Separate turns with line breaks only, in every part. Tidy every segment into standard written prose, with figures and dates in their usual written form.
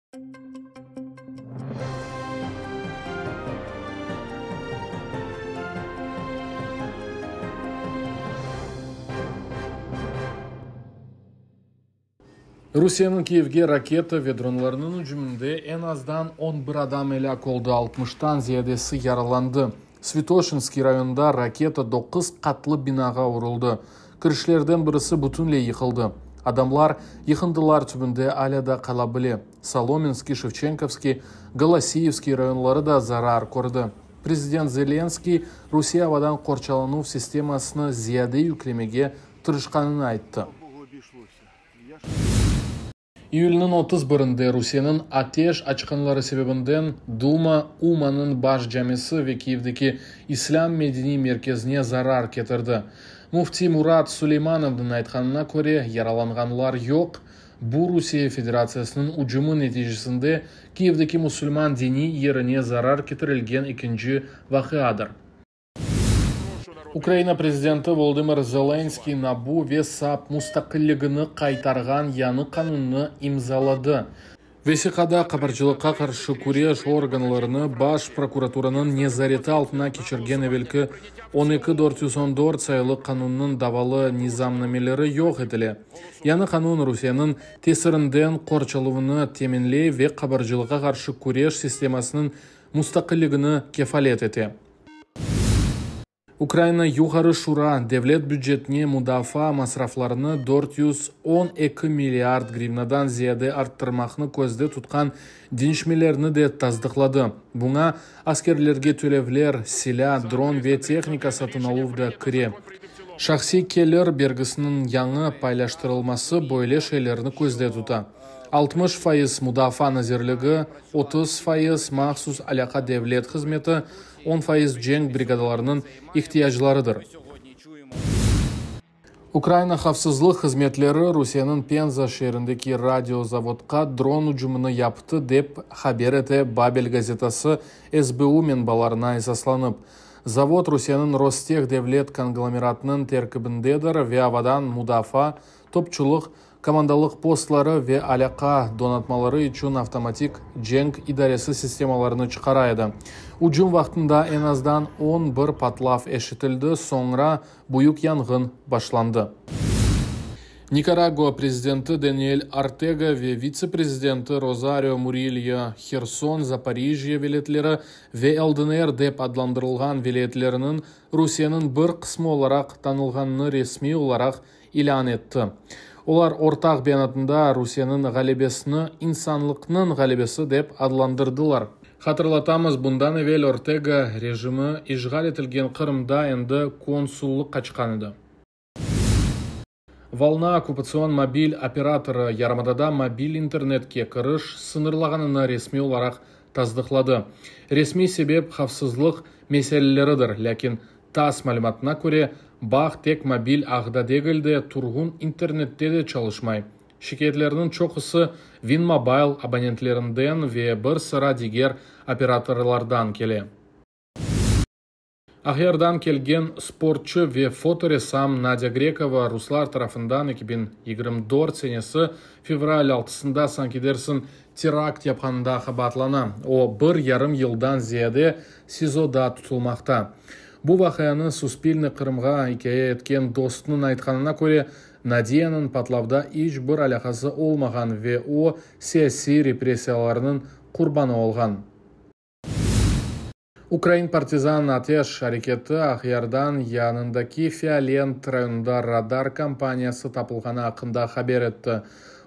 Rusiyeniñ Kyivge raketa ve dronlarınıñ ücüminde eñ azdan 11 adam elâk oldı, altmıştan ziyadesi yaralandı. Svâtoşinskiy rayonında raketa doquz qatlı binağa uruldı, kirişlerden birisi bütünley yıqıldı. Adamlar yıqındılar tübünde alâ da qala bile. Solomenskiy, Şevçenkovskiy, Golosiyivskiy rayonları da zarar kördi. Prezident Zelenskıy, Rusiye avadan qorçalanuv sistemasını ziyade yüklemege tırışqanını ayttı. İyülniñ 31-inde Rusiyeniñ ateş açqanları sebebinden Duma Umannıñ baş camisi ve Kyivdeki İslâm medeniy merkezine zarar ketirdi. Müfti Murat Suleymanovnıñ aytqanına köre, yaralanğanlar yoq. Bu Rusiye Federatsiyasınıñ ücümi neticesinde Kyivdeki musulman diniy yerine zarar ketirilgen ekinci vaqiadır. Ukraina prezidenti Volodımır Zelenskıy NABU ve SAP mustaqilligini qaytarğan yañı qanunnı imzaladı. Vesiqada qabarcılıqqa qarşı küreş organlarını Baş prokuraturanıñ nezareti altına keçirgen evelki 12414 sayılı qanunnıñ davalı nizamnameleri yoq etile. Yañı qanun Rusiyeniñ tesirinden qorçalavnı teminley ve qabarcılıqqa qarşı küreş sistemasınıñ mustaqilligini kefalet ete. Ukraina Yuqarı Şura devlet bücetine mudafaa masraflarını 412 milliard grivnadan ziyade arttırmaqnı közde tutqan deñişmelerni de tasdıqladı. Buña askerlerge tölevler, silâ, dron ve tehnika satın aluv da kire. Şahsiy kelir bergisiniñ yañı paylaştırılması böyle şeylerni közde tuta. 60% Mudafaa nazirligi, 30% Mahsus alâqa devlet hızmeti, 10% cenk brigadalarınıñ ihtiyaclarıdır. Ukraina havfsızlıq hızmetleri Rusiyeniñ Penza şeerindeki radiozavodqa dron ücümini yaptı, dep haber ete Babel gazetası SBU menbalarına esaslanıp. Zavod Rusiyeniñ Rosteh devlet konglomeratınıñ terkibindedir ve avadan mudafaa, topçulıq, komandalıq postları ve alâqa donatmaları içün avtomatik cenk idaresi sistemalarını çıqara edi. Ücüm vaqtında eñ azdan 11 patlav eşitildi, soñra büyük yanğın başlandı. Nikaragua prezidenti Daniel Ortega ve vitse prezidenti Rosario Murillo Herson, Zaporijjâ vilâyetleri ve LDNR dep adlandırılğan vilâyetleriniñ Rusiyeniñ bir qısmı olaraq tanılğanını resmiy olaraq ilân etti. Olar ortaq beyanatında Rusiyeniñ ğalebesini insanlıqnıñ ğalebesi dep adlandırdılar. Hatırlatamız, bundan evel Ortega rejimi işğal etilgen Qırımda endi konsullıq açqan edi. Volna okkupatsion mobil operatorı yarımadada mobil internetke kiriş sıñırlağanını resmiy olaraq tasdıqladı. Resmiy sebep havfsızlıq meseleleridir, lâkin TASS malümatına köre, bağ tek mobil ağda degil de, turğun internette de çalışmay. Şikâyetlerniñ çoqusı Winmobile abonentlerinden ve bir sıra diger operatorlardan kele. Aqyardan kelgen sportçı ve fotoressam Nadâ Grekova ruslar tarafından 2024 senesi fevral 6-sında sanki dersiñ terakt yapqanında qabaatlana. O, bir yarım yıldan ziyade SİZOda tutulmaqta. Bu vaqianı Suspilne Qırımğa ikâye etken dostunıñ aytqanına köre, Nadiyanıñ patlavda iç bir alâqası olmağan ve o, siyasiy repressiyalarnıñ qurbanı olğan. Ukrain partizan ateş areketi Aqyardan yanındaki Fiolent rayonında radar kampaniyası tapılğanı aqqında haber etti.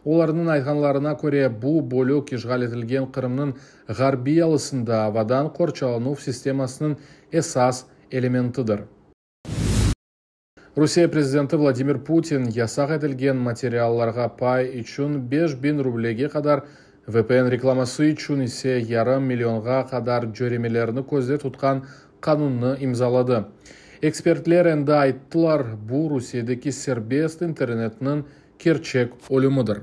Olarnıñ aytqanlarına köre, bu bölük işğal etilgen Qırımnıñ ğarbiy yalısında avadan qorçalanuv sistemasınıñ esas elementidir. Rusiye prezidenti Vladimir Putin yasaq etilgen materiallarğa pay içün 5000 rublege qadar, VPN reklaması içün ise yarım millionğa qadar cöremelerni közde tutqan qanunnı imzaladı. Ekspertler endi ayttılar, bu Rusiyedeki serbest internetniñ kerçek ölümidir.